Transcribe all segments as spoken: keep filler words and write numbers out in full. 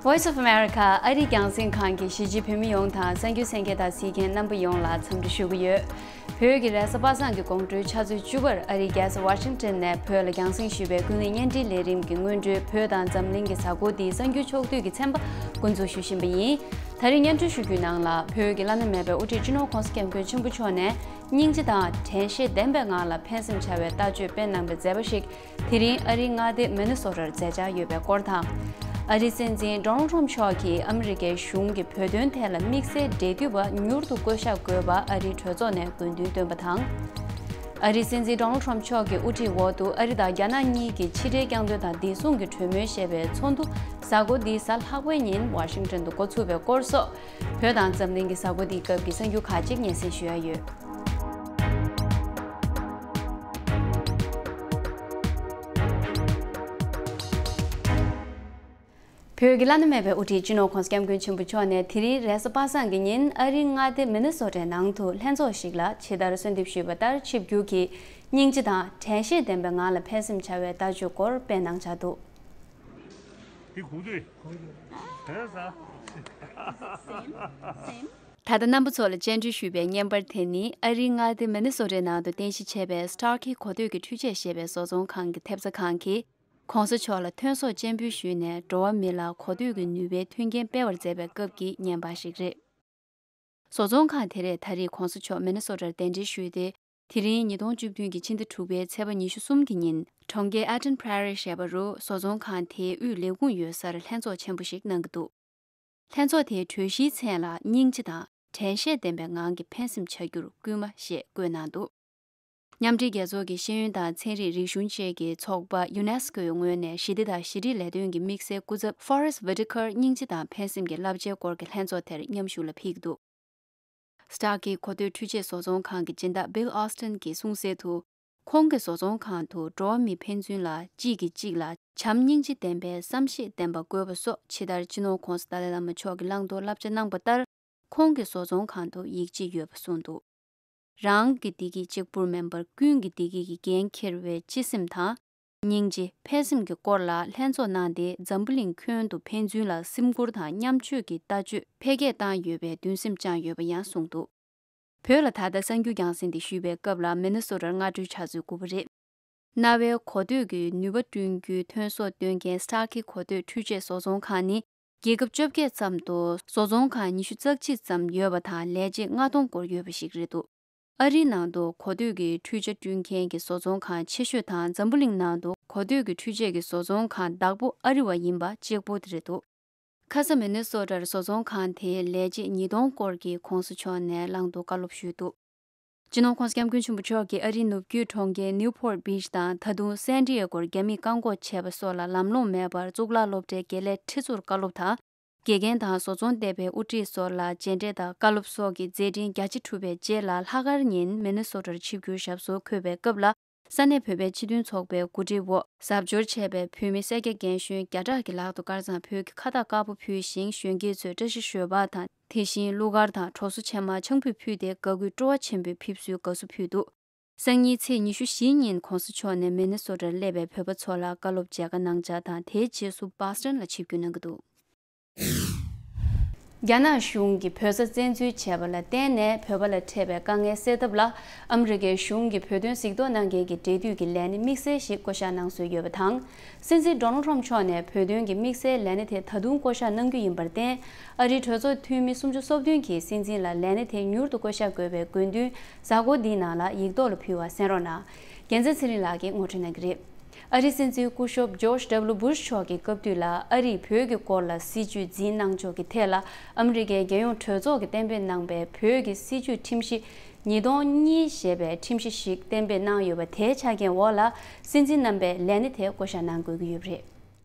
Voice of America ཨ་རིའི་རྒྱང་སྲིང་ཁང་གི་གཞིས་བྱེས་བོད་མི་ཡོངས་དང་གསར་འགྱུར་གསན་མཁན་དང་གཟིགས་མཁན་རྣམ་པ་ཡོངས་ལ་འཚམས་འདྲི་ཞུ་གི་ཡོད། བོད་ཀྱི་རེས་གཟའ་པ་སངས་ཀྱི་དགོང་དྲོའི་ཆུ་ཚོད་བཅུ་པར་ཨ་རིའི་རྒྱལ་ས་ཝ་ཤིང་ཏོན་ནས་བོད་ལ་རྒྱང་སྲིང་ཞུས་པའི་ཀུན་གླེང་བརྙན་འཕྲིན་ལས་རིམ་གྱི་སྔོན་འགྲོའི་བོད་དང་འཛམ་གླིང་གི་གཟའ་འཁོར་འདིའི་གསར་འགྱུར་ཕྱོགས་བསྡུས་ཀྱི་ཚན་པ་འགོ་འཛུགས་ཞུ་བཞིན་པ་ཡིན། ད་རིང་སྙན་སྒྲོན་ཞུ་རྒྱུའི་ནང་ལ་བོད་ཀྱི་བླ་ན་མེད་པའི་དབུ་ཁྲིད་སྤྱི་ནོར་༸གོང་ས་༸སྐྱབས་མགོན་ཆེན་པོ་མཆོག་ནས་སྙིང་རྗེ་དང་དྲན་ཤེས་ལྡན་པའི་ངང་ལ་ཕན་སེམས་བྱ་བའི་ལྟ་སྤྱོད་སྤེལ་གནང་བའི་མཛད་པ་ཞིག་དེ་རིང་ཨ་རིའི་མངའ་སྡེ་མི་ནི་སོ་ཊར་མཛད་འཆར་ཡོད་པའི་སྐོར་དང་། ཨ་རིའི་སྲིད་འཛིན་ཌོ་ནལ་ཊམ་མཆོག་གིས་ཨ་མི་རི་ཀའི་གཞུང་གི་བོད་དོན་ཐད་ལ་དམིགས་བསལ་འབྲེལ་མཐུད་པ་མྱུར་དུ་བསྐོ་གཞག་དགོས་པ་ཨ་རིའི་གྲོས་ཚོགས་ནས་དགོས་འདུན་བཏོན་པ་དང་། ཨ་རིའི་སྲིད་འཛིན་ཌོ་ནལ་ཊམ་མཆོག་གི་དབུ་ཁྲིད་འོག་ཏུ་ཨ་རི་དང་རྒྱ་ནག་གཉིས་ཀྱི་ཕྱི་འབྲེལ་རྒྱང་མཐུད་དང་བདེ་སྲུང་གི་གྲོས་མོལ་ཞེས་པའི་ཚོགས་འདུ་གཟའ་འཁོར་འདིའི་གཟའ་ལྷག་པའི་ཉིན་ཝ་ཤིང་ཏོན་དུ་འགོ་ཚུགས་པའི་སྐོར་སོགས། བོད་དང་འཛམ་གླིང་གི་གཟའ་འཁོར་འདིའི་སྐབས་ཀྱི་གསར་འགྱུར་ཁག་ཅིག་སྙན་སེང་ཞུ་ཡ་ཡོད། བོད་ཀྱི་བླ་ན་མེད་པའི་དབུ་ཁྲིད་སྤྱི་ནོར་༸གོང་ས་༸སྐྱབས་མགོན་ཆེན་པོ་མཆོག་ནས་དེ་རིང་རེས་གཟའ་པ་སངས་ཀྱི་ཉིན་ཨ་རིའི་མངའ་སྡེ་མི་ནི་སོ་ཊའི་ནང་དུ་ལྷན་ཚོགས་ཤིག་ལ་ཇི་ལྟར་གསོལ་འདེབས་ཞུས་པ་ལྟར་ཆིབས་བསྒྱུར་གྱིས་སྙིང་རྗེ་དང་དྲན་ཤེས་ལྡན་པའི་ངང་ལ་ཕན་སེམས་བྱ་བའི་ལྟ་སྤྱོད་སྐོར་སྤེལ་གནང་འཆར་འདུག། འདི་གུང་ཐོས། གང་ཟ། ད་ལྟ་རྣམ་པ་ཚོ་ལ་བཅར་འདྲི་ཞུས་པའི་བརྙན་པར་དེ་ནི་ཨ་རིའི་མངའ་སྡེ་མི་ནི་སོ་ཊའི་ནང་དུ་རྟེན་གཞི་བྱས་པའི་སི་ཊར་ཁི་གོ་ཐོས་ཀྱི་འཕྲུལ་ཆས་ཞེས་པའི་བཟོ་ཚོང་ཁང་གི་ཐེབས་རྩ་ཁང་གིས་༸གོང་ས་མཆོག་ལ་ཐོན་ཟོག་སྤྱན་འབུལ་ཞུས་ནས་འགྲོ་བ་མི་ལ་གོ་ཐོས་ཀྱི་ནུས་པའི་མཐུན་རྐྱེན་སྤེལ་བར་མཛད་པའི་སྐབས་ཀྱི་བརྙན་པར་ཞིག་རེད། བཟོ་ཚོང་ཁང་དེ་རས་ད་རེས་༸གོང་ས་མཆོག་མི་ནི་སོ་ཊར་གདན་འདྲེན་ཞུས་ཏེ། དེ་རིང་ཉིས་སྟོང་བཅུ་བདུན་གྱི་ཕྱི་ཟླ་དྲུག་པའི་ཚེས་པ་ཉི་ཤུ་གསུམ་གྱི་ཉིན་གྲོང་ཁྱེར་ཨེ་ཌེན་པྲེ་རི་ཞེས་པ་རུ་བཟོ་ཚོང་ཁང་དེའི་དབུས་ལས་ཁུངས་ཡོད་སར་ལྷན་ཚོགས་ཆེན་པོ་ཞིག་གནང་གི་འདུག། ལྷན་ཚོགས་དེའི་གྲོས་གཞིའི་མཚན་ལ་སྙིང་རྗེ་དང་དྲན་ཤེས་ལྡན་པའི་ངང་གིས་ཕན་སེམས་བྱ་རྒྱུར་སྐུལ་མ་ཞེས་བཀོད་གནང་འདུག། མཉམ་འབྲེལ་རྒྱལ་ཚོགས་ཀྱི་ཤེས་ཡོན་དང་ཚན་རིག་རིག་གཞུང་བཅས་ཀྱི་ཚོགས་པ་ཡུ་ནེ་སི་ཀོའི་ངོས་ནས་ཞི་བདེ་དང་ཞི་རིག་ལས་དོན་གྱི་དམིགས་བསལ་སྐུ་ཚབ་ཧྥོ་རེ་སི་ཝི་ཏི་ཁར་སྙིང་རྗེ་དང་ཕན་སེམས་ཀྱི་བསླབ་བྱའི་སྐོར་གྱི་ལྷན་ཚོགས་དེར་མཉམ་ཞུགས་ལ་ཕེབས་ཀྱི་འདུག། སི་ཊར་ཁི་གོ་ཐོས་འཕྲུལ་ཆས་བཟོ་ཚོང་ཁང་གི་སྦྱིན་བདག་བྷིལ་ཨོ་སི་ཏན་གྱིས་གསུངས་གསལ་དུ། ཁོང་གི་བཟོ་ཚོང་ཁང་དུ་འགྲོ་བ་མི་ཕན་ཚུན་ལ་གཅིག་གིས་གཅིག་ལ་བྱམས་སྙིང་རྗེ་ལྡན་པའི་བསམ་ཤེས་ལྡན་པ་དགོས་པ་སོགས་ཇི་ལྟར་སྤྱི་ནོར་༸གོང་ས་ཏཱ་ལའི་བླ་མ་མཆོག་གིས་བླང་དོར་བསླབ་བྱ་གནང་པ་ལྟར། ཁོང་གི་བཟོ་ཚོང་ཁང་དུ་ཡིག་ཆ་ཡོད་པ་གསུངས་འདུག། རང་གི་བདེ་སྐྱིད་གཅིག་པུར་མིན་པར་ཀུན་གྱི་བདེ་སྐྱིད་ཀྱི་འགན་འཁྱེར་བའི་སྤྱི་སེམས་དང་། སྙིང་རྗེ་ཕན་སེམས་ཀྱི་སྐོར་ལ་ལྷན་ཚོགས་གནང་སྟེ་འཛམ་བུ་གླིང་ཁྱོན་དུ་ཕན་ཚུན་ལ་སེམས་ཁུར་དང་མཉམ་སྤྱོད་ཀྱི་ལྟ་སྤྱོད་འཕེལ་རྒྱས་བཏང་ཡོད་པའི་འདུན་སེམས་བཅངས་ཡོད་པ་ཡང་གསུངས་འདུག། བོད་ལ་ད་ལྟ་གསར་འགྱུར་རྒྱང་སྲིང་དེ་ཞུས་པའི་སྐབས་ལ་མི་ནི་སོ་ཊར་སྔ་དྲོའི་ཆུ་ཚོད་དགུ་པ་རེད། རྣ་བའི་གོ་ཐོས་ཀྱི་ནུས་པ་བསྐྲུན་རྒྱུའི་ཐོན་ཟོག་སྟོན་མཁན་སི་ཊར་ཁི་གོ་ཐོས་འཕྲུལ་ཆས་བཟོ་ཚོང་ཁང་ནི་རྒྱལ་ཁབ་བཅོ་བརྒྱད་ཙམ་དུ་བཟོ་ཚོང་ཁང་ཉི་ཤུ་རྩ་གཅིག་ཙམ་ཡོད་པ་དང་ལས་བྱེད་ལྔ་སྟོང་སྐོར་ཡོད་པ་ཞིག་རེད་འདུག། ཨ་རིའི་ནང་དུ་གོ་ཐོས་ཀྱི་འཕྲུལ་ཆ་བསྐྲུན་མཁན་གྱི་བཟོ་ཚོང་ཁང་ཆེ་ཤོས་དང་འཛམ་བུ་གླིང་ནང་དུ་གོ་ཐོས་ཀྱི་འཕྲུལ་ཆས་ཀྱི་བཟོ་ཚོང་ཁང་བདག་པོ་ཨ་རི་བ་ཡིན་པ་གཅིག་པུ་དེ་རེད་འདུག། ཁ་ས་མི་ནི་སོ་ཊར་བཟོ་ཚོང་ཁང་དེའི་ལས་བྱེད་ཉིས་སྟོང་སྐོར་གྱིས་༸གོང་ས་མཆོག་ནས་བླང་དོར་བཀའ་སློབ་ཞུས་འདུག། སྤྱི་ནོར་༸གོང་ས་༸སྐྱབས་མགོན་ཆེན་པོ་མཆོག་གིས་ཨ་རིའི་ནུབ་རྒྱུད་གྲོང་ཁྱེར་ནིའུ་ཕོར་ཊི་བྷིཆ་དང་ད་དུང་སན་ཏི་ཡེ་གོར་རྒྱ་མིས་བཀག་འགོག་བྱས་པ་སོགས་ལ་ལམ་ལྷོང་མེད་པར་གཙུག་ལག་སློབ་གྲྭའི་དགེ་ལས་ཁྲི་ཚོར་བཀའ་སློབ་དང་། དགེ་རྒན་དང་བཟོ་ཚོང་སྡེ་པའི་དབུ་ཁྲིད་སོགས་ལ་མཇལ་འཕྲད་དང་བཀའ་སློབ་སོགས་ཀྱི་མཛད་འཕྲིན་རྒྱ་ཆེ་གྲུབ་པའི་རྗེས་ལ་ལྷག་དཀར་ཉིན་མི་ནི་སོ་ཊར་ཆིབས་བསྒྱུར་ཞབས་སོར་འཁོད་པའི་སྐབས་ལ། ས་གནས་བོད་པའི་སྤྱི་མཐུན་ཚོགས་པའི་གོ་སྒྲིག་འོག་གཟབ་འཆོར་བྱས་པའི་བོད་མི་སེར་སྐྱ་རྒན་གཞོན་བརྒྱ་ཕྲག་གི་ལག་ཏུ་དཀར་གཙང་བོད་ཀྱི་ཁ་བཏགས་དཀར་པོ་ཕུལ་ཞིང་། གཞོན་སྐྱེས་ཚོས་བཀྲ་ཤིས་ཞོལ་འབག་དང་། དེ་བཞིན་གླུ་གར་དང་གྲོགས་སུ་ཕྱེ་མར་ཆང་ཕུད་ཕུལ་ཏེ་དགའ་སྐྱིད་སྤྲོ་བ་ཆེན་པོས་ཕེབས་བསུའི་དགའ་བསུ་ཕུལ་འདུག། སང་ཉིན་ཚེས་ཉི་ཤུ་བཞི་ཉིན་༸གོང་ས་མཆོག་ནས་མི་ནི་སོ་ཊར་སླེབས་པའི་བོད་པ་ཚོ་ལ་བཀའ་སློབ་མཇལ་ཁ་གནང་འཆར་དང་། དེའི་རྗེས་སུ་བྷོ་སི་ཊོན་ལ་ཆིབས་བསྒྱུར་གནང་གི་འདུག། རྒྱ་ནག་གཞུང་གིས་བོད་ས་བཙན་འཛུལ་བྱས་པ་ལ་བརྟེན་ནས་བོད་པ་ལ་འཕྲད་པའི་དཀའ་ངལ་སེལ་ཐབས་ལ་ཨ་མི་རི་ཀའི་གཞུང་གིས་བོད་དོན་གཟིགས་རྟོག་གནང་མཁན་གྱི་འབྲེལ་མཐུད་ཀྱི་ལས་སྣེ་དམིགས་བསལ་ཞིག་བསྐོ་གཞག་གནང་སྲོལ་ཡོད་པ་དང་། སྲིད་འཛིན་ཌོ་ནལ་ཊམ་མཆོག་ནས་བོད་དོན་གྱི་དམིགས་བསལ་ལས་སྣེ་དེ་ད་དུང་བསྐོ་གཞག་གནང་རྒྱུ་ཡིན་པར་བརྟེན། ཨ་རིའི་གྲོས་ཚོགས་འཐུས་མི་སུམ་ཅུ་སོ་བདུན་གྱིས་སྲིད་འཛིན་ལ་ལས་སྣེ་དེ་མྱུར་དུ་བསྐོ་གཞག་དགོས་པའི་དགོས་འདུན་གཟའ་འཁོར་འདིའི་ནང་ལ་ཡིག་ཐོག་ལ་ཕུལ་བ་གསན་རོགས་གནང་། རྒྱལ་མཚན་ཚེ་རིང་ལགས་ཀྱིས་ངོ་སྤྲོད་གནང་གི་རེད། ཨ་རིའི་སྲིད་འཛིན་སྐུ་ཞབས་ཇོརྗ་ཌབ་ལུ་བུ་ཤ་མཆོག་གི་སྐབས་དུས་ལ་ཨ་རིས་བོད་ཀྱི་སྐོར་ལ་སྲིད་ཇུས་འཛིན་གནང་ཕྱོགས་ཀྱི་ཐད་ལ་ཨ་མི་རི་ཀའི་རྒྱལ་ཡོངས་གྲོས་ཚོགས་ཀྱིས་གཏན་འབེབས་གནང་པའི་བོད་ཀྱི་སྲིད་ཇུས་ཁྲིམས་གཞི་ཉིས་སྟོང་གཉིས་ཞེས་པའི་ཁྲིམས་གཞི་ཞིག་གཏན་འབེབས་གནང་ཡོད་པ། དེའི་ཆ་རྐྱེན་འོག་ལ་སྲིད་འཛིན་རྣམ་པས་ལས་སྣེ་དེ་བསྐོ་གཞག་གནང་དགོས་ཀྱི་ཡོད་པ་རེད།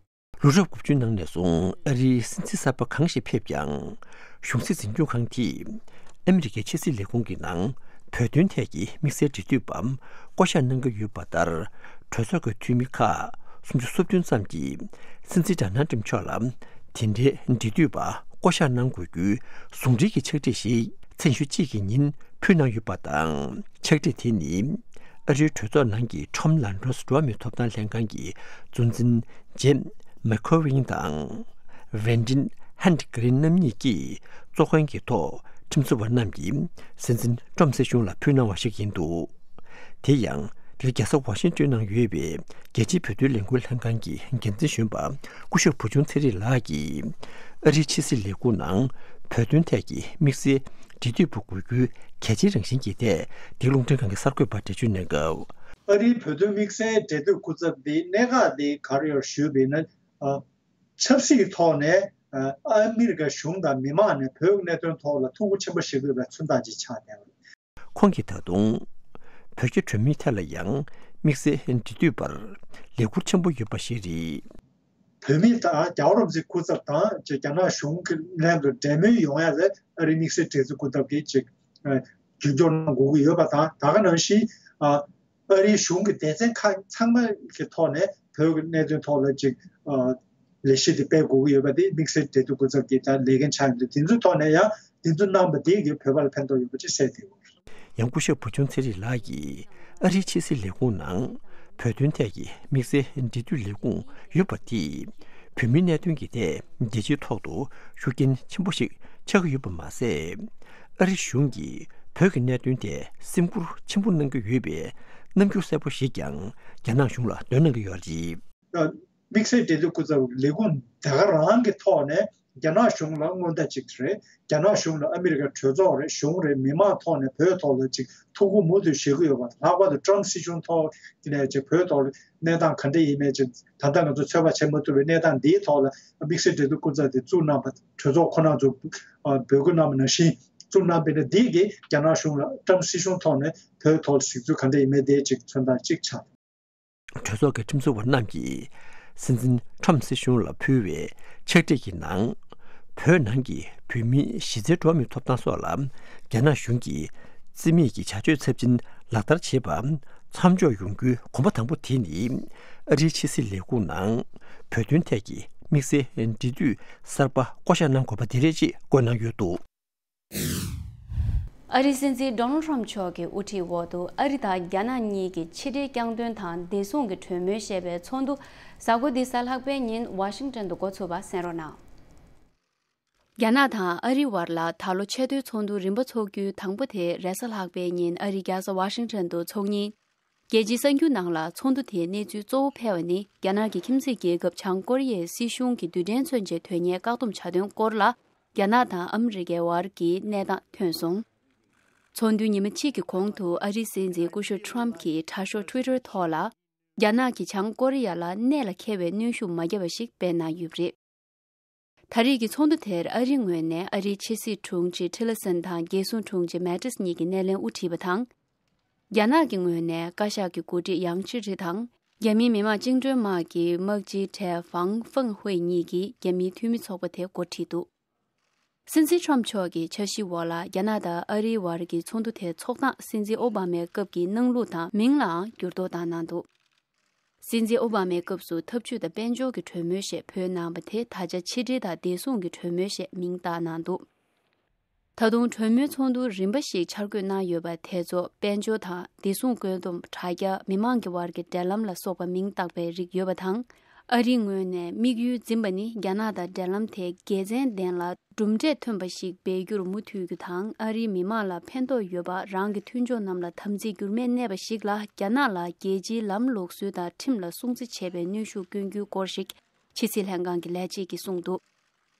ལོ་རབས་དགུ་བཅུ་ནང་ནས་བཟུང་ཨ་རིའི་སྲིད་འཛིན་གསར་པ་གང་ཞིག་ཕེབས་ཀྱང་། གཞུང་སྲིད་འཛིན་སྐྱོང་ཁང་གིས་ཨ་མི་རི་ཀའི་ཕྱི་སྲིད་ལས་ཁུངས་ཀྱི་ནང་བོད་དོན་ཐད་ཀྱི་དམིགས་བསལ་འབྲེལ་མཐུད་པ་བསྐོ་གཞག་གནང་གི་ཡོད་པ་ལྟར། གྲོས་ཚོགས་ཀྱི་འཐུས་མི་ཁག་སུམ་ཅུ་སོ་བདུན་ཙམ་གྱིས་སྲིད་འཛིན་ཌོ་ནལ་ཊམ་མཆོག་ལ་དེ་འབྲེལ་འབྲེལ་མཐུད་པ་བསྐོ་གཞག་གནང་དགོས་རྒྱུའི་ཟུང་འབྲེལ་གྱི་ཕྱག་བྲིས་ཤིག་ཚེས་ཉི་ཤུ་གཅིག་གི་ཉིན་ཕུལ་གནང་ཡོད་པ་དང་། ཕྱག་བྲིས་དེ་ནི་ཨ་རིའི་གྲོས་ཚོགས་ནང་གི་ཊོམ་ལན་རོས་འགྲོ་བ་མིའི་ཐོབ་ཐང་ལྷན་ཁང་གི་གཙོ་འཛིན་ཇེབ་མེ་ཁོ་ཝིན་དང་། ཝེན་ཏིན་ཧན་ཏི་གྷི་རིན་རྣམ་གཉིས་ཀྱིས་གཙོ་འགན་གྱི་ཐོག་ཁྲིམས་བཟོ་བ་རྣམས་ཀྱིས་སྲིད་འཛིན་ཊམ་སྲིད་གཞུང་ལ་ཕུལ་གནང་བ་ཞིག་ཡིན་འདུག་དེ་ཡང་འདིར་རྒྱལ་ས་ཝ་ཤིང་ཏོན་ནང་ཡོད་པའི་རྒྱལ་སྤྱིའི་བོད་དོན་ལས་འགུལ་ལྷན་ཁང་གི་འགན་འཛིན་གཞོན་པ་སྐུ་ཞབས་བུ་ཆུང་ཚེ་རིང་ལགས་ཀྱིས་ཨ་རིའི་ཕྱི་སྲིད་ལས་ཁུངས་ནང་བོད་དོན་ཐད་ཀྱི་དམིགས་བསལ་འབྲེལ་མཐུད་པ་དགོས་རྒྱུའི་གལ་ཆེའི་རང་བཞིན་གྱི་ཐད་འདི་ག་རླུང་འཕྲིན་ཁང་གི་གསར་འགོད་པར་འགྲེལ་བརྗོད་གནང་སྐབས། ཨ་རིའི་བོད་དོན་དམིགས་བསལ་འབྲེལ་མཐུད་སྐུ་ཚབ་འདི་གནད་འགག་འདི་ག་རེ་ཡོད་ཞུས་པ་ཡིན་ན། ཨ། ཆབ་སྲིད་ཐོག་ནས་ཨ་ཨ་མི་རི་ཀ་གཞུང་དང་མི་མང་ནས་བོད་ཀྱི་གནད་དོན་ཐོག་ལ་ཐུགས་ཁུར་ཆེན་པོ་བཞེས་དགོས་པའི་མཚོན་རྟགས་ཅིག་ཆགས་བསྡད་པ་རེད། ཁོང་གིས་ད་དུང་བོད་རྒྱ་གྲོས་མོལ་ཐད་ལ་ཡང་དམིགས་བསལ་འབྲེལ་མཐུད་པར་ལས་འཁུར་ཆེན་པོ་ཡོད་པ་ཞིག་རེད། བོད་མི་དང་རྒྱལ་བ་རིན་པོ་ཆེའི་སྐུ་ཚབ་དང་ཅིག་རྒྱ་ནག་གཞུང་གི་ལྷན་དུ་འབྲེལ་མོལ་ཡོང་ཡ་ལ་ཨ་རིའི་དམིགས་བསལ་འབྲེལ་མཐུད་སྐུ་ཚབ་ཀྱིས་ཅིག་ཨ་རྒྱབ་སྐྱོར་གནང་དགོས་ཀྱི་ཡོད་པ་དང་། ད་ག་ནང་བཞིན་ཨ། ཨ་རིའི་གཞུང་གི་སྡེ་ཚན་ཁག་ཚང་མ་གི་ཐོག་ནས་བོད་ཀྱི་གནད་དོན་ཐོག་ལ་ཅིག་ཨ་ལས་གཞི་དེ་སྤེལ་དགོས་ཀྱི་ཡོད་པ་དེ་དམིགས་བསལ་འབྲེལ་མཐུད་སྐུ་ཚབ་ཀྱི་ད་ལས་འགན་ཆགས་ཡོད་འདུག་དེ་ཚོའི་ཐོག་ནས་ཡང་དེ་ཚོ་གནང་པ་དེ་གིས་བོད་པ་ལ་ཕན་ཐོགས་ཡོད་པ་ཅིག་གསལ་འདེབས་ཡོད། ཡང་སྐུ་ཞབས་བུ་ཆུང་ཚེ་རིང་ལགས་ཀྱིས་ཨ་རིའི་ཕྱི་སྲིད་ལས་ཁུངས་ནང་བོད་དོན་ཐད་ཀྱི་དམིགས་བསལ་འབྲེལ་མཐུད་ལས་ཁུངས་ཡོད་པ་དེས་བོད་མིའི་གནད་དོན་གྱི་ཐད་རྒྱལ་སྤྱིའི་ཐོག་ཏུ་ཤུགས་རྐྱེན་ཆེན་པོ་ཞིག་ཆགས་ཀྱི་ཡོད་པ་མ་ཟད། ཨ་རི་གཞུང་གིས་བོད་ཀྱི་གནད་དོན་ཐད་སེམས་ཁུར་ཆེན་པོ་གནང་གི་ཡོད་པའི་རྣམ་འགྱུར་གསལ་པོ་ཞིག་ཀྱང་རྒྱ་ནག་གཞུང་ལ་འདོན་གནང་གི་ཡོད་པ་རེད། དམིགས་བསལ་འབྲེལ་མཐུད་སྐུ་ཚབ་ལས་ཁུངས་དེ་ག་རང་གི་ཐོག་ནས་རྒྱ་ནག་གཞུང་ལ་སྔོན་བརྡ་གཅིག་རེད། རྒྱ་ནག་གཞུང་ལ་ཨ་མི་རི་ཀ་གྲོས་ཚོགས་རེད། གཞུང་རེད། མི་མང་ཐོག་ནས་བོད་ཐོག་ལ་ཅིག་ཐུགས་ཁུར་མུ་མཐུད་བཞེས་ཀྱི་ཡོད་པ། ལྷག་པར་དུ་ཊམ་སྲིད་གཞུང་ཐོག་ནས་ཅིག་བོད་ཐོག་གནས་སྟངས་ག་འདྲ་ཡིན་མིན་ཅིག་ད་ལྟ་ང་ཚོ་ཚོད་དཔག་བྱེད་མ་ཐུབ་པའི་གནས་སྟངས་འདིའི་ཐོག་ལ་དམིགས་བསལ་འབྲེལ་མཐུད་སྐུ་ཚབ་དེ་བཙུགས་གནང་བ། གྲོས་ཚོགས་ཁོ་རང་ཚོ་འབོད་སྐུལ་གནང་བ་ནང་བཞིན་བཙུགས་གནང་བ་ཡིན་ན། འདི་གིས་རྒྱ་ནག་གཞུང་ལ་ཊམ་སྲིད་གཞུང་ཐོག་ནས་བོད་ཐོག་ལ་གཟིགས་ཚུལ་ག་འདྲ་ཡིན་མིན་དེ་ཅིག་མཚོན་རྟགས་གཅིག་ཆགས། གྲོས་ཚོགས་ཀྱི་ཁྲིམས་བཟོ་བ་རྣམས་ཀྱིས་སྲིད་འཛིན་ཊམ་སྲིད་གཞུང་ལ་ཕུལ་བའི་ཕྱག་བྲིས་ཀྱི་ནང་། བོད་ནང་གི་བོད་མིའི་གཞི་རྩའི་འགྲོ་བ་མིའི་ཐོབ་ཐང་སོགས་ལ་རྒྱ་ནག་གཞུང་གིས་བརྩི་མེད་ཀྱི་བྱ་སྤྱོད་ཚབས་ཆེན་ལག་བསྟར་བྱེད་པ་མཚམས་འཇོག་ཡོང་རྒྱུའི་གོམ་པ་དང་པོ་དེ་ནི་ཨ་རིའི་ཕྱི་སྲིད་ལས་ཁུངས་ནང་བོད་དོན་ཐད་ཀྱི་དམིགས་བསལ་འབྲེལ་མཐུད་གསར་པ་བསྐོ་གཞག་གནང་དགོས་པ་དེ་རེད་ཅེས་བཀོད་གནང་ཡོད་འདུག་ཨ་རིའི་སྲིད་འཛིན་ཌོ་ནལ་ཊམ་མཆོག་གི་དབུ་ཁྲིད་འོག་ཏུ་ཨ་རི་དང་རྒྱ་ནག་གཉིས་ཀྱི་ཕྱི་འབྲེལ་རྐྱང་དོན་དང་བདེ་སྲུང་གི་གྲོས་མོལ་ཞེས་པའི་ཚོགས་འདུ་གཟའ་འཁོར་འདི་གཟའ་ལྷག་པའི་ཉིན་ཝ་ཤིང་ཊོན་དུ་འགོ་ཚུགས་པ་གསན་རོགས་གནང་། རྒྱ་ནག་དང་ཨ་རིའི་བར་ལ་ད་ལོ་ཆེས་མཐོའི་ཚོགས་འདུ་རིམ་པ་འཚོགས་རྒྱུའི་དང་པོ་དེ་རེས་གཟའ་ལྷག་པའི་ཉིན་ཨ་རིའི་རྒྱལ་ས་ཝ་ཤིང་ཊོན་དུ་འཚོགས་ཉིན། རྒྱལ་སྤྱིའི་གསར་འགྱུར་ནང་ལ་ཚོགས་འདུ་དེའི་གནས་ཚུལ་གཙོ་བོ་ཕེབས་པ་ནི་རྒྱ་ནག་གི་ཁྱིམ་མཚེས་རྒྱལ་ཁབ་བྱང་ཀོ་རི་ཡའི་སྲིད་གཞུང་གི་རྡུལ་ཕྲན་མཚོན་ཆའི་དོན་གཉེར་བཀག་སྡོམ་བྱ་དོན་སྐོར་ལ་རྒྱ་ནག་དང་ཨ་མི་རི་ཀའི་བར་གྱི་གནས་སྟངས་ཐོན་སོང་། ཚོགས་འདུའི་ཉི་མ་གཅིག་གི་གོང་དུ་ཨ་རིའི་སྲིད་འཛིན་སྐུ་ཞབས་ཊམ་གྱིས་དྲ་ཤོག་ཊུའི་ཊར་ཐོག་ལ། རྒྱ་ནག་གིས་བྱང་ཀོ་རི་ཡ་ལ་གནས་ལ་འཁེལ་བའི་གནོན་ཤུགས་མ་བརྒྱབ་པ་ཞིག་སྤེལ་གནང་ཡོད་པ་རེད། ད་རེས་ཀྱི་ཚོགས་འདུ་དེར་ཨ་རིའི་ངོས་ནས་ཨ་རིའི་ཕྱི་སྲིད་དྲུང་ཆེ་ཊི་ལར་སན་དང་རྒྱལ་སྲུང་དྲུང་ཆེ་མེ་ཏིས་གཉིས་ཀྱིས་སྣེ་ལེན་དབུ་ཁྲིད་པ་དང་། རྒྱ་ནག་གི་ངོས་ནས་བཀའ་ཤག་གི་འགོ་ཁྲིད་ཡང་ཆི་རི་དང་རྒྱ་མིའི་མི་དམངས་བཅིངས་འགྲོལ་དམག་གི་དམག་སྤྱི་ཁྲའེ་ཝང་ཧྥེང་ཧུའེ་གཉིས་ཀྱིས་རྒྱ་མིའི་འཐུས་མི་ཚོགས་པ་དེ་འགོ་ཁྲིད་འདུག་སྲིད་འཛིན་ཊམ་མཆོག་གི་འཆར་གཞིའི་འོག་ལ་རྒྱ་ནག་དང་ཨ་རིའི་བར་གྱི་ཚོགས་འདུ་དེ་ཚོགས་སྟངས་སྲིད་འཛིན་ཨོ་བྷ་མའི་སྐབས་ཀྱི་གནང་ལུགས་དང་མིང་ལའང་འགྱུར་ལྡོག་བཏང་གནང་འདུག་སྲིད་འཛིན་ཨོ་བྷ་མའི་སྐབས་སུ་འཐབ་ཇུས་དང་དཔལ་འབྱོར་གྱི་གྲོས་མོལ་ཞེས་འབོད་གནང་བ་དེ་ད་ཆ་ཕྱི་འབྲེལ་དང་བདེ་སྲུང་གི་གྲོས་མོལ་ཞེས་མིང་བཏགས་གནང་འདུག་ད་དུང་གྲོས་མོལ་ཚོགས་འདུ་རིམ་པ་ཞིག་འཆར་འགོད་གནང་ཡོད་པ་དེ་ཚོ་དཔལ་འབྱོར་དང་བདེ་སྲུང་བཀོད་འདོམས། དྲ་རྒྱ། མི་མང་གི་བར་གྱི་འབྲེལ་ལམ་ལ་སོགས་པ་མིང་བཏགས་པའི་རིགས་ཡོད་པ་དང་། ཨ་རིའི་ངོས་ནས་དམིགས་ཡུལ་འཛིན་པ་ནི་རྒྱ་ནག་དང་འབྲེལ་ལམ་དེ་དགེ་མཚན་ལྡན་ལ་གྲུབ་འབྲས་ཐོན་པ་ཞིག་སྤེལ་རྒྱུར་མུ་མཐུད་རྒྱུ་དང་། ཨ་རིའི་མི་མང་ལ་ཕན་ཐོགས་ཡོད་པ། རང་གི་མཐུན་ཕྱོགས་རྣམས་ལ་དམ་ཚིག་འགྱུར་མེད་གནས་པ་ཞིག་ལ་རྒྱ་ནག་ལ་རྒྱལ་སྤྱིའི་ལམ་ལུགས་སྲོལ་དང་ཁྲིམས་ལ་སྲུང་བརྩི་བྱེད་པའི་གནོན་ཤུགས་བསྐྱོན་རྒྱུའི་སྐོར་ཞིག་ཕྱི་སྲིད་ལྷན་ཁང་གི་ལས་བྱེད་ཀྱིས་གསུངས་འདུག་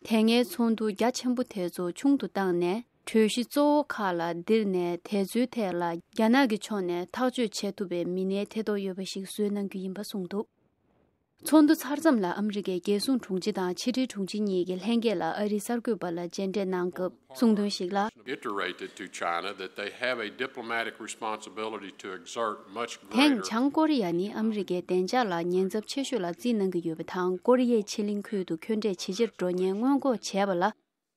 དེ་སྔའི་ཚོགས་འདུ་རྒྱ་ཆེན་པོ་དེ་ཚོ་ཆུང་དུ་བཏང་ནས། གྲོས་གཞི་གཙོ་བོ་ཁག་ལ་འདིར་ནས་དེ་ཚོའི་ཐད་ལ་རྒྱ་ནག་གི་ཕྱོགས་ནས་ཐག་གཅོད་བྱེད་ཐུབ་པའི་མི་སྣའི་ཐེ་གཏོགས་ཡོད་པ་ཞིག་བཟོས་གནང་རྒྱུ་ཡིན་པ་གསུངས་འདུག་ཚོགས་འདུ་ཚར་མཚམས་ལ་ཨ་མི་རི་ཀའི་རྒྱལ་སྲུང་དྲུང་ཆེ་དང་ཕྱི་དྲིལ་དྲུང་ཆེ་གཉིས་ཀྱིས་ལྷན་རྒྱས་ལ་ཨ་རིའི་གསར་འགོད་པ་ལ་མཇལ་འཕྲད་གནང་སྐབས་གསུངས་དོན་ཞིག་ལ། Iterated to China that they have a diplomatic responsibility to exert much greater དེང་བྱང་ཀོ་རི་ཡ་ནི་ཨ་མི་རི་ཀའི་བདེ་འཇགས་ལ་ཉེན་ཚབས་ཆེ་ཤོས་ལ་བརྩིས་གནང་གི་ཡོད་པ་དང་། ཀོ་རི་ཡའི་ཕྱེད་གླིང་ཁུལ་དུ་འཁོན་འགྲས་ཇེ་ཆེར་འགྲོ་ཉེན་སྔོན་འགོག་བྱས་པ་ལ།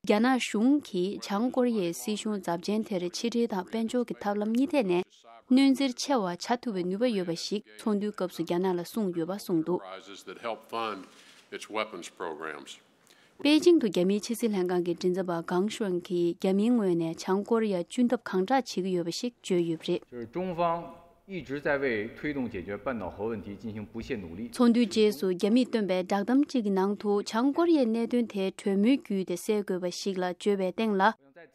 རྒྱ་ནག་གཞུང་གིས་བྱང་ཀོ་རི་ཡའི་སྲིད་གཞུང་ཚབས་ཆེན་དེར་ཕྱི་འབྲེལ་དང་དཔལ་འབྱོར་གྱི་ཐབས་ལམ་གཉིས་ཐད་ནས་གནོན་འཚེར་ཆེ་བ་བྱ་ཐུབ་པའི་ནུས་པ་ཡོད་པ་ཞིག་ཚོགས་འདུའི་སྐབས་སུ་རྒྱ་ནག་ལ་གསུངས་ཡོད་པ་གསུངས་འདུག Enterprises that help fund its weapons programs. པེ་ཅིང་དུ་རྒྱ་མིའི་ཕྱི་སྲིད་ལྷན་ཁང་གི་མགྲིན་ཚབ་པ་གང་ཤོན་གྱིས་རྒྱ་མིའི་ངོས་ནས་བྱང་ཀོ་རི་ཡར་གཅུན་ཐབས་གང་དྲག་བྱེད་ཀྱི་ཡོད་པ་ཞིག་བརྗོད་ཡོད་པ་རེད། 就是中方一直在为推动解决半岛核问题进行不懈努力。 ཚོགས་འདུའི་རྗེས་སུ་རྒྱ་མིས་བཏོན་པའི་བསྒྲགས་གཏམ་གཅིག་གི་ནང་དུ། བྱང་ཀོ་རི་ཡའི་གནད་དོན་དེ་གྲོས་མོལ་བརྒྱུད་དེ་སེལ་དགོས་པ་ཞིག་ལ་བརྗོད་པའི་སྟེང་ལ།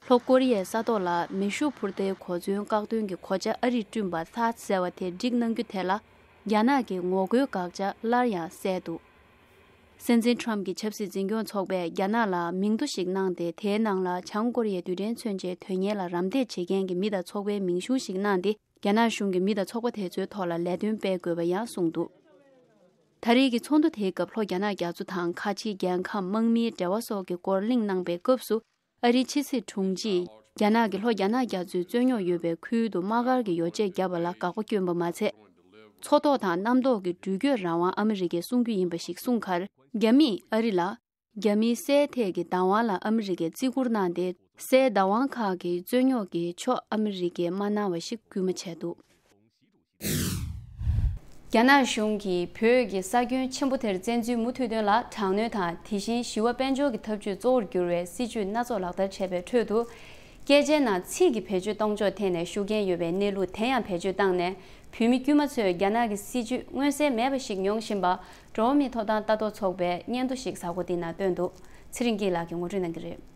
ལྷོ་ཀོ་རི་ཡའི་ས་ཐོག་ལ་མེ་ཤུགས་འཕུར་མདའི་གོ་མཚོན་བཀག་སྡོམ་གྱི་གོ་ཆ་ཨ་རིས་བསྐྲུན་པ་ཐཱད་ཟེར་བ་དེ་སྒྲིག་གནང་རྒྱུ་དེ་ལ། རྒྱ་ནག་གི་ངོ་རྒོལ་དགག་བྱ་སླར་ཡང་གསལ་འདུག་སྲིད་འཛིན་ཁྲོམ་གྱི་ཆབ་སྲིད་འཛིན་སྐྱོང་ཚོགས་པས་རྒྱ་ནག་ལ་མིང་ཐོ་ཞིག་གནང་སྟེ། དེའི་ནང་ལ་བྱང་ཀོ་རི་ཡའི་རྡུལ་ཕྲན་མཚོན་ཆའི་དོན་གཉེར་ལ་རམ་འདེགས་བྱེད་མཁན་གྱི་མི་དང་ཚོགས་པའི་མིང་གཞུང་ཞིག་གནང་སྟེ། རྒྱ་ནག་གཞུང་གིས་མི་དང་ཚོགས་པ་དེ་ཚོའི་ཐོག་ལ་ལས་དོན་སྤེལ་དགོས་པ་ཡང་གསུངས་འདུག་ད་རེས་ཀྱི་ཚོགས་འདུ་དེའི་སྐབས་ལྷོ་རྒྱ་ནག་རྒྱ་མཚོ་དང་ཁ་ཆེའི་རྒྱལ་ཁམས་དམག་མིའི་འབྲེལ་བ་སོགས་ཀྱི་སྐོར་གླེང་གནང་པའི་སྐབས་སུ། ཨ་རིའི་ཕྱི་སྲིད་དྲུང་ཆེས་རྒྱ་ནག་གིས་ལྷོ་རྒྱ་ནག་རྒྱ་མཚོའི་རྩོད་རྙོག་ཡོད་པའི་ཁུལ་དུ་དམག་སྒར་གྱི་ཡོ་བྱད་བརྒྱབ་པ་ལ་དགག་པ་བསྐྱོན་པ་མ་ཚད། མཚོ་ཐོག་དང་གནམ་ཐོག་གི་འགྲུལ་སྐྱོད་རང་དབང་ཨ་མི་རི་ཀས་སྲུང་རྒྱུ་ཡིན་པ་ཞིག་གསུངས་ཁར། རྒྱ་མིས་ཨ་རི་ལ། རྒྱ་མིའི་སའི་ཐད་ཀྱི་བདག་དབང་ལ་ཨ་མི་རི་ཀས་བརྩི་བཀུར་གནང་སྟེ། སའི་བདག་དབང་ཁག་གི་རྩོད་རྙོག་གི་ཕྱོགས་ཨ་མི་རི་ཀས་མ་གནང་བ་ཞིག་སྐུལ་མ་བྱས་འདུག་རྒྱ་ནག་གཞུང་གིས་བོད་ཀྱི་ས་ཁྱོན་ཆེན་པོ་དེར་བཙན་འཛུལ་མུ་མཐུད་དོན་ལ་དྲག་གནོན་དང་། དེ་བཞིན་ཞི་བ་དཔལ་འབྱོར་གྱི་ཐབས་ཇུས་གཙོ་བོར་གྱུར་བའི་སྲིད་ཇུས་སྣ་ཚོགས་ལག་བསྟར་བྱས་པའི་ཁྲོད་དུ། སྐད་ཆའི་ནང་ཚིག་གི་བེད་སྤྱོད་གཏོང་ཕྱོགས་ཐད་ནས་ཤུགས་རྐྱེན་ཡོད་པའི་གནས་ལུགས་དེ་ཡང་བེད་སྤྱོད་བཏང་ནས། བོད་མི་དཀྱུས་མ་ཚོས་རྒྱ་ནག་གི་སྲིད་ཇུས་མངོན་གསལ་མེད་པ་ཞིག་མྱོང་བཞིན་པ། འགྲོ་བ་མིའི་ཐོབ་ཐང་ལྟ་རྟོག་ཚོགས་པས་སྙན་ཐོ་ཞིག་གཟའ་འཁོར་འདིའི་ནང་བཏོན་འདུག་ཚེ་རིང་སྐྱིད་ལགས་ཀྱིས་ངོ་སྤྲོད་གནང་གི་རེད།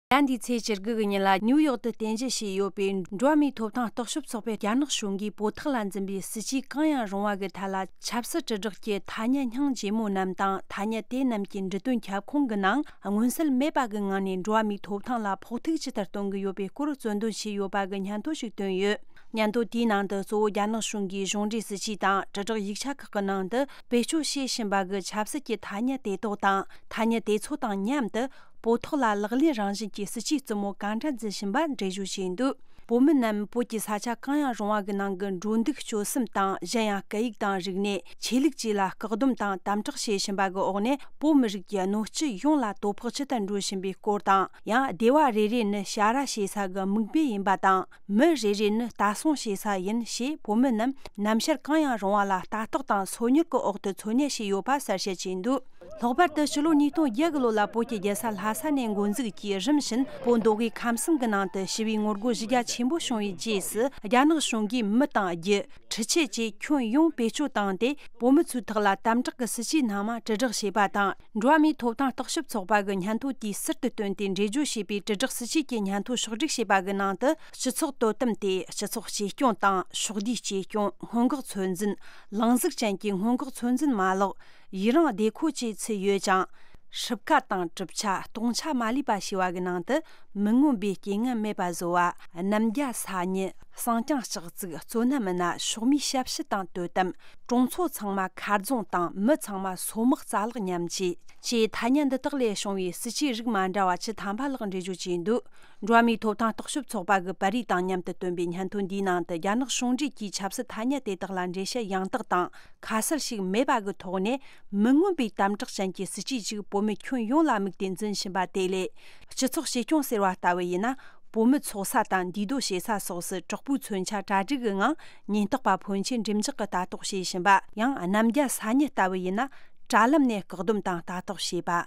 ཟླ་འདིའི་ཚེས་བཅུ་དགུ་གི་ཉིན་ལ་ནིའུ་ཡོག་ཏུ་རྟེན་གཞི་བྱས་ཡོད་པའི་འགྲོ་བ་མིའི་ཐོབ་ཐང་རྟོག་ཞིབ་ཚོགས་པས་རྒྱ་ནག་གཞུང་གིས་བོད་ཐོག་ལ་འཛིན་པའི་སྲིད་ཇུས་གང་ཡང་རུང་བ་གི་ཐད་ལ། ཆབ་སྲིད་དྲིལ་བསྒྲགས་ཀྱི་ཐ་སྙད་སྙིང་རྗེ་མོ་རྣམས་དང་། ཐ་སྙད་དེ་རྣམས་ཀྱི་འབྲི་དོན་ཁྱབ་ཁོངས་ཀྱི་ནང་མངོན་གསལ་མེད་པ་གི་ངང་ནས་འགྲོ་བ་མིའི་ཐོབ་ཐང་ལ་ཕོག་ཐུག་ཇི་ལྟར་གཏོང་གི་ཡོད་པའི་སྐོར་རྩོད་འདོན་བྱས་ཡོད་པ་གི་སྙན་ཐོ་ཞིག་བཏོན་ཡོད། སྙན་ཐོ་དེའི་ནང་དུ་གཙོ་བོ་རྒྱ་ནག་གཞུང་གིས་གཞུང་འབྲེལ་སྲིད་ཇུས་དང་དྲིལ་བསྒྲགས་ཡིག་ཆ་ཁག་གི་ནང་དུ་བེད་སྤྱོད་བྱེད་བཞིན་པ་གི་ཆབ་སྲིད་ཀྱི་ཐ་སྙད་དེ་དག་དང་། ཐ་སྙད་དེ་ཚོ་དང་མཉམ་དུ། བོད་ཐོག་ལ་ལག་ལེན་རང་བཞིན་གྱི་སྲིད་ཇུས་རྩུབ་མོ་གང་འདྲ་འཛིན་བཞིན་པ་འགྲེལ་བརྗོད་བྱས་འདུག་བོད་མི་རྣམས་བོད་ཀྱི་ས་ཆ་གང་ཡང་རུང་བ་གི་ནང་གི་འགྲོ་འདུག་སྤྱོད་གསུམ་དང་། གཞན་ཡང་སྐད་ཡིག་དང་རིག་གནས། ཆོས་ལུགས་བཅས་ལ་བཀག་སྡོམ་དང་དམ་དྲག་བྱེད་བཞིན་པ་གི་འོག་ནས། བོད་མི་རིགས་ཀྱི་སྣོད་བཅུད་ཡོངས་ལ་དོ་ཕོག་ཇི་ལྟར་འགྲོ་བཞིན་པའི་སྐོར་དང་། ཡང་སྡེ་བ་རེ་རེ་ནི་ཞ་ར་ཞེ་ས་གི་མིག་དཔེ་ཡིན་པ་དང་། མི་རེ་རེ་ནི་ལྟ་སྲུང་བྱེད་ས་ཡིན་ཞེས། བོད་མི་རྣམས་ནམ་ཞར་གང་ཡང་རུང་བ་ལ་ལྟ་རྟོག་དང་སོ་ཉུལ་གྱི་འོག་ཏུ་འཚོ་གནས་བྱས་ཡོད་པ་གསལ་བཤད་བྱས་འདུག་ལྷག་པར་དུ་ཕྱི་ལོ་ཉིས་སྟོང་བརྒྱད་གི་ལོ་ལ་བོད་ཀྱི་རྒྱལ་ས་ལྷ་ས་ནས་འགོ་འཛུགས་ཀྱིས་རིམ་བཞིན་བོད་མདོ་དབུས་ཁམས་གསུམ་གྱི་ནང་དུ་ཞི་བའི་ངོ་རྒོལ་གཞི་རྒྱ་ཆེན་པོ་བྱུང་བའི་རྗེས་སུ། རྒྱ་ནག་གཞུང་གིས་མི་དང་རྒྱུ། འཕྲུལ་ཆས་བཅས་ཁྱོན་ཡོངས་བེད་སྤྱོད་བཏང་སྟེ། བོད་མི་ཚོའི་ཐོག་ལ་དམ་དྲག་གི་སྲིད་ཇུས་སྣ་མང་དྲིལ་བསྒྲགས་བྱས་པ་དང་། འགྲོ་བ་མིའི་ཐོབ་ཐང་རྟོག་ཞིབ་ཚོགས་པ་གི་སྙན་ཐོ་དེའི་ཟུར་དུ་བཏོན་ཏེ་འགྲེལ་བརྗོད་བྱས་པའི་དྲིལ་བསྒྲགས་སྲིད་ཇུས་ཀྱི་སྙན་ཐོ་ཕྱོགས་སྒྲིག་བྱས་པ་གི་ནང་དུ། སྤྱི་ཚོགས་དོ་དམ་སྟེ། སྤྱི་ཚོགས་གཅེས་སྐྱོང་དང་། ཕྱོགས་བསྡུས་གཅེས་སྐྱོང་། སྔོན་འགོག་ཚོད་འཛིན། ལང་གཟུགས་ཅན་གྱི་སྔོན་འགོག་ཚོད་འཛིན་མ་ལག་ཡི་རང་། སྡེ་ཁོ་བཅས་ཚུད་ཡོད་ཅིང་། སྲུབས་ཀ་དང་། གྲུབ་ཆ། སྟོང་ཆ་མ་ལུས་པ་ཞེས་པ་གི་ནང་དུ། མི་མངོན་པའི་རྐྱེན་ངན་མེད་པ་བཟོ་བ། རྣམ་རྒྱལ་ས་ཉི། གསང་རྐྱང་ལྕགས་རྩིག་གཙོ་གནད་མི་སྣ་གཤོག་མའི་ཞབས་ཕྱི་དང་དོ་དམ། གྲོང་ཚོ་ཚང་མ་མཁར་རྫོང་དང་། མི་ཚང་མ་སོ་དམག་རྩ་ལག་མཉམ་བཅས། ཅེས་ཐ་སྙད་འདི་དག་ལས་བྱུང་བའི་སྲིད་ཇུས་རིགས་མ་འདྲ་བ་བཅུ་ཐམ་པ་ལྷག་འགྲེལ་བརྗོད་བྱས་འདུག་འགྲོ་བ་མིའི་ཐོབ་ཐང་རྟོག་ཞིབ་ཚོགས་པ་གི་པར་རིས་དང་མཉམ་དུ་བཏོན་པའི་སྙན་ཐོ་འདིའི་ནང་དུ། རྒྱ་ནག་གཞུང་འབྲེལ་གྱིས་ཆབ་སྲིད་ཐ་སྙད་དེ་དག་ལ་འགྲེལ་བཤད་ཡང་དག་དང་ཁ་གསལ་ཞིག་མེད་པ་གི་ཐོག་ནས། མི་མངོན་པའི་དམ་དྲག་ཅན་གྱི་སྲིད་ཇུས་ཤིག་བོད་མི་ཁྱོན་ཡོངས་ལ་དམིགས་ཏེ་འཛིན་བཞིན་པ་དེ་ལས། སྤྱི་ཚོགས་གཅེས་སྐྱོང་ཟེར་བ་ལྟ་བུ་ཡིན་ན། བོད་མི་ཚོགས་ས་དང་འདུས་སྡོད་བྱེད་ས་སོགས་སུ་དྲག་པོའི་མཚོན་ཆ་གྲ་སྒྲིག་གི་ངང་ཉེན་རྟོག་པ་ཕོན་ཆེན་འགྲེམས་འཇོག་གིས་ལྟ་རྟོག་བྱེད་བཞིན་པ། ཡང་རྣམ་རྒྱལ་ས་ཉི་ལྟ་བུ་ཡིན་ན། དྲ་ལམ་ནས་བཀག་སྡོམ་དང་ལྟ་རྟོག་བྱས་པ།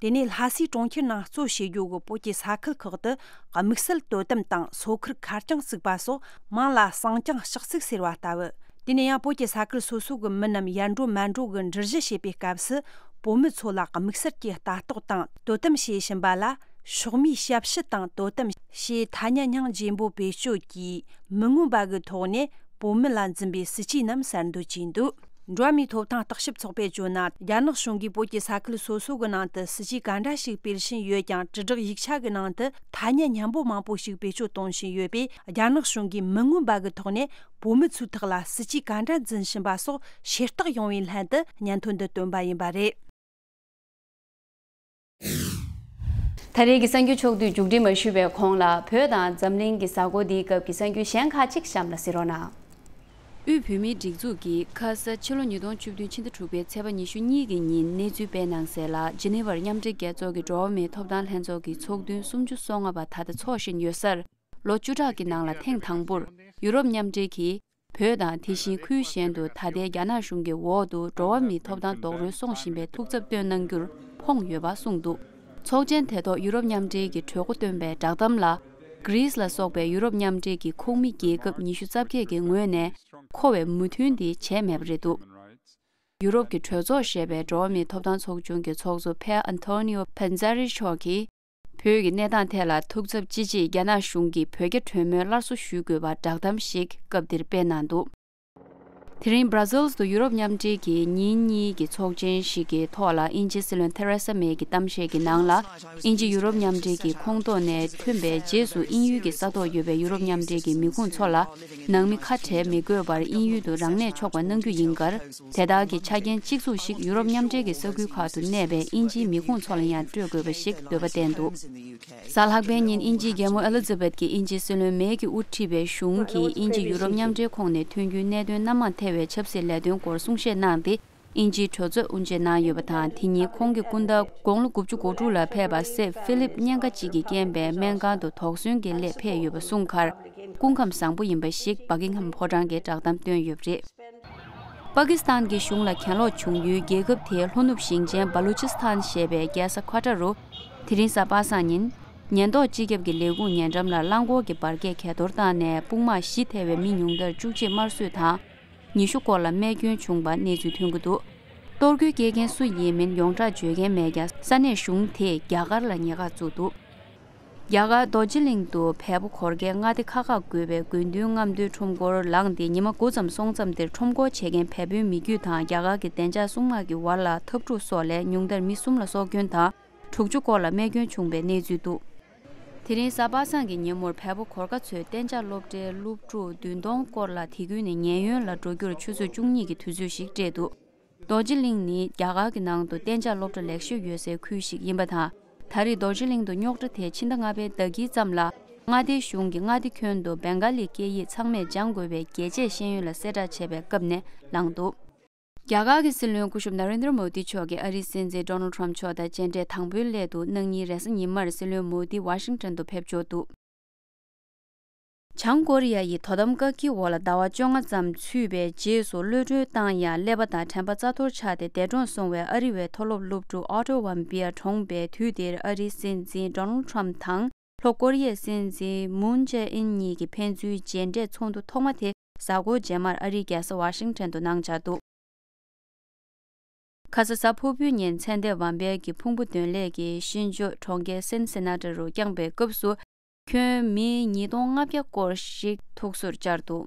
དེ་ནས་ལྷ་སའི་གྲོང་ཁྱེར་ནང་གཙོ་བྱེད་རྒྱུ་གི་བོད་ཀྱི་ས་ཁུལ་ཁག་ཏུ་དམིགས་བསལ་དོ་དམ་དང་སོ་ཁུར་ཁ་རྐྱང་བཙུགས་པ་སོགས། མིང་ལ་གསང་རྐྱང་ལྕགས་རྩིག་ཟེར་བ་ལྟ་བུ། དེ་ནས་ཡང་བོད་ཀྱི་ས་ཁུལ་སོ་སོ་གི་མི་རྣམས་ཡར་འགྲོ་མར་འགྲོ་གི་འགྲུལ་བཞུད་བྱེད་པའི་སྐབས་སུ། བོད་མི་ཚོ་ལ་དམིགས་བསལ་གྱི་ལྟ་རྟོག་དང་དོ་དམ་བྱེད་བཞིན་པ་ལ། གཤོག་མའི་ཞབས་ཕྱི་དང་དོ་དམ་ཞེས་ཐ་སྙད་སྙིང་རྗེ་པོ་བེད་སྤྱོད་ཀྱིས། མི་མངོན་པ་གི་ཐོག་ནས་བོད་མི་ལ་འཛིན་པའི་སྲིད་ཇུས་རྣམས་གསར་འདོན་བྱས་འདུག་འགྲོ་བ་མིའི་ཐོབ་ཐང་རྟོག་ཞིབ་ཚོགས་པས་བརྗོད་ན། རྒྱ་ནག་གཞུང་གིས་བོད་ཀྱི་ས་ཁུལ་སོ་སོ་གི་ནང་དུ་སྲིད་ཇུས་ག་འདྲ་ཞིག་སྤེལ་བཞིན་ཡོད་ཀྱང་། དྲིལ་བསྒྲགས་ཡིག་ཆ་གི་ནང་དུ་ཐ་སྙད་སྙན་པོ་མང་པོ་ཞིག་བེད་སྤྱོད་གཏོང་བཞིན་ཡོད་པས། རྒྱ་ནག་གཞུང་གིས་མི་མངོན་པ་གི་ཐོག་ནས་བོད་མི་ཚོའི་ཐོག་ལ་སྲིད་ཇུས་ག་འདྲ་འཛིན་བཞིན་པ་སོགས་ཤེས་རྟོགས་ཡོང་བའི་སླད་དུ་སྙན་ཐོ་འདི་བཏོན་པ་ཡིན་པ་རེད། ད་རེས་ཀྱི་གསར་འགྱུར་ཕྱོགས་བསྡུས་མཇུག་སྒྲིལ་མ་ཞུས་པའི་གོང་ལ། བོད་དང་འཛམ་གླིང་གི་གཟའ་འཁོར་འདིའི་སྐབས་ཀྱི་གསར་འགྱུར་གཞན་ཁག་ཅིག་གཤམ་ལ་གཟིགས་རོགས་གནང་། དབུས་བོད་མིའི་སྒྲིག་འཛུགས་ཀྱིས་ཁ་ས་ཕྱི་ལོ་ཉིས་སྟོང་བཅུ་བདུན་ཕྱི་ཟླ་དྲུག་པའི་ཚེས་པ་ཉི་ཤུ་གཉིས་ཀྱི་ཉིན་གནས་ཚུལ་སྤེལ་གནང་གསལ་ལ། ཇི་ནི་ཝར་མཉམ་འབྲེལ་རྒྱལ་ཚོགས་ཀྱི་འགྲོ་བ་མིའི་ཐོབ་ཐང་ལྷན་ཚོགས་ཀྱི་ཚོགས་ཐུན་སུམ་ཅུ་སོ་ལྔ་པ་ད་ལྟ་འཚོགས་བཞིན་ཡོད་སར། ལོ་བཅུ་ཕྲག་གི་ནང་ལ་ཐེངས་དང་པོར་ཡུ་རོབ་མཉམ་འབྲེལ་གྱིས། བོད་དང་དེ་བཞིན་ཁུལ་གཞན་དུ་ད་ལྟའི་རྒྱ་ནག་གཞུང་གི་འོག་ཏུ་འགྲོ་བ་མིའི་ཐོབ་ཐང་རྡོག་རོལ་སོང་བཞིན་པའི་ཐུགས་འཚབ་བཏོན་གནང་རྒྱུར་ཕོངས་ཡོད་པ་གསུངས་འདུག་ཚོགས་ཆེན་དེ་ཐོག་ཡུ་རོབ་མཉམ་འབྲེལ་གྱི་གྲོས་འགོ་བཏོན་པའི་བསྒྲགས་གཏམ་ལ། གྷི་རིས་ལ་སོགས་པའི་ཡུ་རོབ་མཉམ་འབྲེལ་གྱི་ཁོངས་མི་རྒྱལ་ཁབ་ཉི་ཤུ་རྩ་བརྒྱད་ཀྱི་ངོས་ནས་མཁོ་བའི་མོས་མཐུན་འདི་བྱས་མེད་པ་རེད་འདུག་ཡུ་རོབ་ཀྱི་གྲོས་ཚོགས་ཞེས་པའི་འགྲོ་བ་མིའི་ཐོབ་ཐང་ཚོགས་ཆུང་གི་ཚོགས་གཙོ་ཕེ་ཨན་ཐོ་ནིའོ་ཕན་ཛ་རི་མཆོག་གིས། བོད་ཀྱི་གནས་སྟངས་ཐད་ལ་ཐུགས་འཚབ་ཅི་མཆིས། རྒྱ་ནག་གཞུང་གིས་བོད་རྒྱ་གྲོས་མོལ་སླར་གསོ་ཞུ་དགོས་པར་བསྒྲགས་གཏམ་ཞིག་སྐབས་འདིར་སྤེལ་གནང་འདུག་དེ་རིང་སྦྲ་སིལ་དུ་ཡུ་རོབ་མཉམ་འབྲེལ་གྱི་ཉིན་གཉིས་ཀྱི་ཚོགས་ཆེན་ཞིག་གི་ཐོག་ལ་དབྱིན་ཇིའི་སྲིད་བློན་ཐེ་རེ་ས་མེ་གི་གཏམ་བཤད་ཀྱི་ནང་ལ། དབྱིན་ཇི་ཡུ་རོབ་མཉམ་འབྲེལ་གྱི་ཁོངས་གཏོགས་ནས་ཐོན་པའི་རྗེས་སུ་དབྱིན་ཡུལ་གྱི་ས་ཐོག་ཡོད་པའི་ཡུ་རོབ་མཉམ་འབྲེལ་གྱི་མི་ཁུངས་ཚོ་ལ། ནང་མི་ཁ་བྲལ་མི་དགོས་པར་དབྱིན་ཡུལ་དུ་རང་གནས་ཆོག་པ་གནང་རྒྱུ་ཡིན་ཁར། དེ་དག་གི་ཆ་རྐྱེན་གཅིག་མཚུངས་ཤིག་ཡུ་རོབ་མཉམ་འབྲེལ་གྱི་ས་ཁུལ་ཁག་ཏུ་གནས་པའི་དབྱིན་ཇིའི་མི་ཁུངས་ཚོ་ལ་ཡང་སྤྲོད་དགོས་པ་ཞིག་འདོད་པ་བསྟན་འདུག་གཟའ་ལྷག་པའི་ཉིན་དབྱིན་ཇིའི་རྒྱལ་མོ་ཨེ་ལི་ཛ་བེད་ཀྱིས་དབྱིན་ཇིའི་སྲིད་བློན་མེ་གིས་དབུ་ཁྲིད་པའི་གཞུང་གིས་དབྱིན་ཇི་ཡུ་རོབ་མཉམ་འབྲེལ་ཁོངས་ནས་ཐོན་རྒྱུའི་གནད་དོན་སྣ་མང་ཐེ་བའི་ཆབ་སྲིད་ལས་དོན་སྐོར་གསུང་བཤད་གནང་སྟེ། དབྱིན་ཇིའི་གྲོས་ཚོགས་དབུ་འབྱེད་གནང་ཡོད་པ་དང་། དེ་ཉིན་ཁོང་གི་སྐུ་ཟླ་དགུང་ལོ་དགུ་བཅུ་གོ་དྲུག་ལ་ཕེབས་པ་སྲས་ཧྥི་ལིབ་གཉན་ཁ་གཅིག་གིས་རྐྱེན་པས་སྨན་ཁང་དུ་དོགས་ཟོན་གྱི་སླད་ཕེབས་ཡོད་པ་གསུངས་ཁར། སྐུ་ཁམས་བཟང་པོ་ཡིན་པ་ཞིག་བྷ་ཀིང་ཧམ་ཕོ་བྲང་གིས་བསྒྲགས་གཏམ་བཏོན་ཡོད་པ་རེད། པ་ཀི་སི་ཐན་གྱི་གཞུང་ལ་གྱེན་ལོག་བྱུང་ཡུལ་རྒྱལ་ཁབ་དེའི་ལྷོ་ནུབ་ཞིང་ཆེན་བ་ལུ་ཅི་སི་ཐན་ཞེས་པའི་རྒྱལ་ས་ཁོ་ཊ་རུ། དེ་རིང་གཟའ་པ་སངས་ཉིན། ཉེན་རྟོག་སྤྱི་ཁྱབ་ཀྱི་ལས་ཁུངས་ཉེ་འགྲམ་ལ་རླངས་འཁོར་གྱི་འབར་གས་གས་གཏོར་བཏང་ནས་དཔུང་དམག་བཞི་ཐེ་བའི་མི་ཉུང་མཐར་བཅུ་གཅིག་དམར་གསོད་དང་། ཉི་ཤུ་སྐོར་ལ་རྨས་སྐྱོན་བྱུང་བ་གནས་ཚུལ་ཐོན་གྱི་འདུག་གཏོར་རྒོལ་སྐྱེལ་མཁན་སུ་ཡིན་མིན་ཡོངས་གྲགས་བརྗོད་མཁན་མེད་ཀྱང་། ས་གནས་གཞུང་དེས་རྒྱ་གར་ལ་ཉེས་ཁ་བཙུགས་འདུག་རྒྱ་གར་རྡོ་རྗེ་གླིང་དུ་བལ་པོ་གོར་ཁའི་མངའ་སྡེ་ཁ་ཁ་དགོས་པའི་དགོས་འདུན་རྔམ་སྟོན་ཁྲོམ་སྐོར་ལངས་ཏེ། ཉི་མ་དགུ་ཙམ་སོང་མཚམས་དེར་ཁྲོམ་སྐོར་བྱེད་མཁན་བལ་པོའི་མི་རྒྱུད་དང་རྒྱ་གར་གྱི་བདེ་འཇགས་སྲུང་དམག་གི་བར་ལ་འཐབ་འཁྲུག་སོགས་ལས་ཉུང་མཐར་མི་གསུམ་ལ་སྲོག་སྐྱོན་དང་། དྲུག་ཅུ་སྐོར་ལ་རྨས་སྐྱོན་བྱུང་བའི་གནས་ཚུལ་འདུག་དེ་རིང་གཟའ་པ་སངས་ཀྱི་ཉིན་མོར་བལ་པོ་གོར་ཁ་མཚོའི་གཏན་འཇགས་སློབ་གྲྭའི་སློབ་ཕྲུག་བདུན་སྟོང་སྐོར་ལ་དེ་ཁུལ་ནས་ཉེན་གཡོལ་ལ་འགྲོ་རྒྱུར་ཆུ་ཚོད་བཅུ་གཉིས་ཀྱི་དུས་ཚོད་ཞིག་སྤྲད་འདུག་རྡོ་རྗེ་གླིང་ནི་རྒྱ་གར་གྱི་ནང་དུ་གཏན་འཇགས་སློབ་གྲྭ་ལེགས་ཤོས་ཡོད་སའི་ཁུལ་ཞིག་ཡིན་པ་དང་། ད་རེས་རྡོ་རྗེ་གླིང་དུ་རྙོག་དྲ་དེ་ཕྱི་ཟླ་ལྔ་པའི་ཟླ་དཀྱིལ་ཙམ་ལ་མངའ་སྡེའི་གཞུང་གིས་མངའ་སྡེ་ཁྱོན་དུ་བེང་ག་ལི་སྐད་ཡིག་ཚང་མས་སྦྱང་དགོས་པའི་རྒྱས་བཅད་ཤེས་ཡོན་ལ་གསལ་བསྒྲགས་བྱས་པའི་སྐབས་ནས་ལངས་འདུག་རྒྱ་གར་གྱི་སྲིད་བློན་སྐུ་ཞབས་ན་རེན་དྲ་མོ་དི་མཆོག་གིས་ཨ་རིའི་སྲིད་འཛིན་ཌོ་ནལ་ཊམ་མཆོག་དང་མཇལ་འཕྲད་དང་པོའི་སླད་དུ། གནངས་ཉིན་རེས་གཟའ་ཉི་མར་སྲིད་བློན་མོ་དི་ཝ་ཤིང་ཊོན་དུ་ཕེབས་འབྱོར་འདུག་བྱང་ཀོ་རི་ཡ་ཡིས་དོ་དམ་བཀག་སྐྱིལ་འོག་ལ་ཟླ་བ་བཅོ་ལྔ་ཙམ་ཚུད་པའི་རྗེས་སུ་གློད་གྲོལ་བཏང་ཡང་། ཀླད་པ་དང་དྲན་པ་རྩ་གཏོར་ཆགས་ཏེ་འདས་གྲོངས་སོང་བའི་ཨ་རི་བའི་མཐོ་སློབ་སློབ་ཕྲུག་ཨོ་ཊོ་ཝམ་པི་ཡ་གྲོངས་པའི་དུས་དེར། ཨ་རིའི་སྲིད་འཛིན་ཌོ་ནལ་ཊམ་དང་། ལྷོ་ཀོ་རི་ཡའི་སྲིད་འཛིན་མུན་ཇེ་ཨིན་གཉིས་ཀྱི་ཕན་ཚུན་མཇལ་འཕྲད་ཚོགས་འདུ་ཐོག་མ་དེ། གཟའ་འཁོར་རྗེས་མར་ཨ་རིའི་རྒྱལ་ས་ཝ་ཤིང་ཊོན་དུ་གནང་འཆར་འདུག་ཁ་ས་གཟའ་ཕུར་བུའི་ཉིན་ཚེ་འདས་འབའ་འབེལ་གྱི་ཕུང་པོ་འདོན་ལས་ཀྱིས་ཤིན་ཇོ་གྲོང་ཁྱེར་སིན་སི་ན་ཏི་རུ་བསྐྱངས་པའི་སྐབས་སུ། ཁྱོན་མི་ཉིས་སྟོང་ལྔ་བརྒྱ་སྐོར་ཞིག་ཐུགས་གསོར་བཅར་འདུག་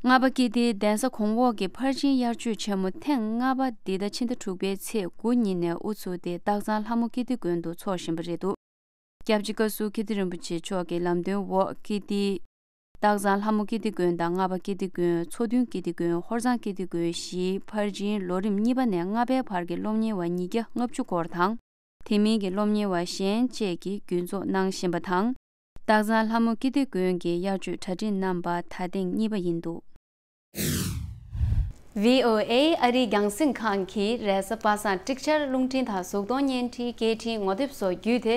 ལྔ་པ་ཀིརྟིའི་གདན་ས་གོང་འོག་གི་ཕར་ཕྱིན་དབྱར་ཆོས་ཆེན་མོ་ཐེངས་ལྔ་པ་འདི་ཟླ་ཕྱི་ཟླ་དྲུག་པའི་ཚེས་དགུ་ཉིན་ནས་དབུ་ཚུགས་ཏེ། སྟག་ཚང་ལྷ་མོ་ཀིརྟི་དགོན་དུ་འཚོགས་བཞིན་པ་རེད་འདུག་སྐྱབས་རྗེ་བཀའ་ཟུར་ཀིརྟི་རིན་པོ་ཆེ་མཆོག་གི་ལམ་སྟོན་འོག་ཀིརྟི། སྟག་ཚང་ལྷ་མོ་ཀིརྟི་དགོན་དང་། ལྔ་པ་ཀིརྟི་དགོན། མཚོ་མཐུན་ཀིརྟི་དགོན། ཧོར་གཙང་ཀིརྟི་དགོན་བཞིའི་ཕར་ཕྱིན་ལོ་རིམ་གཉིས་པ་ནས་ལྔ་པའི་བར་གྱི་སློབ་གཉེར་བ་ཉིས་བརྒྱ་ལྔ་བཅུ་སྐོར་དང་། དེ་མིན་གྱི་སློབ་གཉེར་བ་གཞན་བཅས་ཀྱིས་རྒྱུན་འཚོགས་གནང་བཞིན་པ་དང་། སྟག་ཚང་ལྷ་མོ་ཀིརྟི་དགོན་གྱི་དབྱར་ཆོས་གྲ་སྒྲིག་གནང་པ་ད་ཐེངས་གཉིས་པ་ཡིན་འདུག་བྷི་ཨོ་ཨེ་ཨ་རིའི་རྒྱང་སྲིང་ཁང་གིས་རེས་གཟའ་པ་སངས་ཀྲིག་ཆར་རླུང་འཕྲིན་དང་གཟུགས་མཐོང་བརྙན་འཕྲིན་སྐད་འཕྲིན་ངོ་དེབ་སོགས་བརྒྱུད་དེ།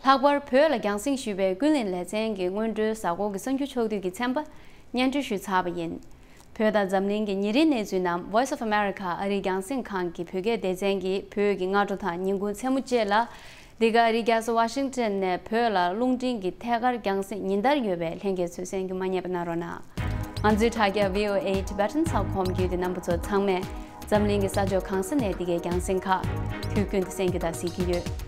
ལྷག་པར་བོད་ལ་རྒྱང་སྲིང་ཞུས་པའི་ཀུན་གླེང་ལེ་ཚན་གྱི་སྔོན་འགྲོའི་གཟའ་འཁོར་གྱི་གསར་འགྱུར་ཕྱོགས་བསྡུས་ཀྱི་ཚན་པ་སྙན་སྒྲོན་ཞུས་ཚར་བ་ཡིན། བོད་དང་འཛམ་གླིང་གི་ཉིན་རེའི་གནས་ཚུལ་རྣམས་Voice of America ཨ་རིའི་རྒྱང་སྲིང་ཁང་གི་བོད་སྐད་སྡེ་ཚན་གྱིས་བོད་ཀྱི་སྔ་དྲོ་དང་ཉིན་གུང་མཚན་མོ་བཅས་ལ། འདི་ག་ཨ་རིའི་རྒྱལ་ས་ཝ་ཤིང་ཊོན་ནས་བོད་ལ་རླུང་འཕྲིན་གྱི་ཐད་ཀར་རྒྱང་སྲིང་ཉིན་ལྟར་ཡོད་པས། ལྷན་རྒྱས་ཚོས་གསན་རྒྱུ་མ་བསྙེལ་བ་གནང་རོགས་གནང་། ང་ཚོའི་དྲ་རྒྱ་V O A Tibetan ཚགས་ཁོམ་བརྒྱུད་དེ་རྣམ་པ་ཚོ་ཚང་མས་འཛམ་གླིང་གི་ས་ཕྱོགས་གང་ས་ནས་འདི་གའི་རྒྱང་སྲིང་ཁག་དུས་ཀུན་ཏུ་གསན་རྒྱུ་དང་གཟིགས་ཀྱི་ཡོད།